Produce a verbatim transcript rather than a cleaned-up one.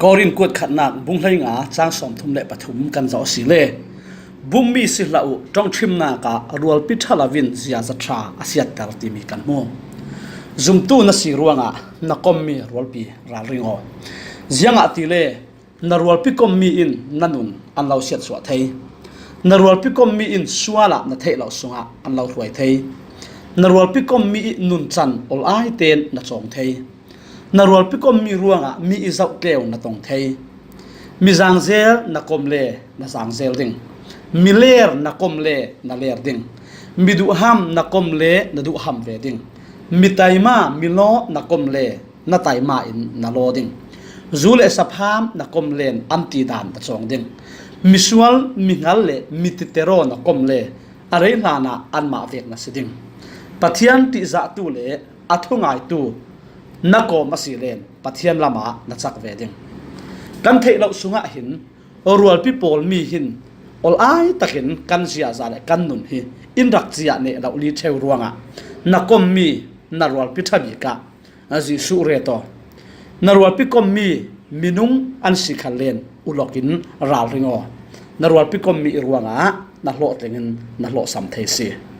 Korin kuat khatnak bung hleinga cang sawmthum le pathum kan zoh a si le, bummi si hlah uh, ṭongṭhimnak ah rualpi ṭha lo in ziaza ṭha a siatter timi kan hmu. Zumtu na si ruangah na kommi rualpi ralring aw. Ziangahtile na rualpi kommi in na nun an lo siatsuah thei. Na rualpi kommi in sual ah na theih loh sungah an lo hruai thei. Na rualpi kommi ih nuncan ol-ai tein na cawng thei. Na rualpi kommi ruangah mi ih zohtleu na tong thei. Mi zangzel na kom le na zangzel ding. Mi ler na kom le na ler ding. Mi duhham na kom le na duhham ve ding. Mi taima, mi law na kom le na taima in na law ding. Zu le sapham na kom len an ti dan na cawng ding. Misual, mihngal le mititeraw na kom le a rei hlanah anmah vek na si ding. Pathian ṭihzahtu le a thungaitu na kawm a si len Pathian lamah na cak ve ding. Kan theih loh sungah hin rualpi pawl mi hin ol-ai takin kan ziaza le kan nun hi in rak ciah neh loh li ṭheu ruangah na kommi na rualpi ṭha bik ah Jesuh ret aw. Na rualpi kommi minung an si khan len ulok in ralring aw. Na rualpi kommi ih ruangah na hlawhtling in na hlawhsam thei si.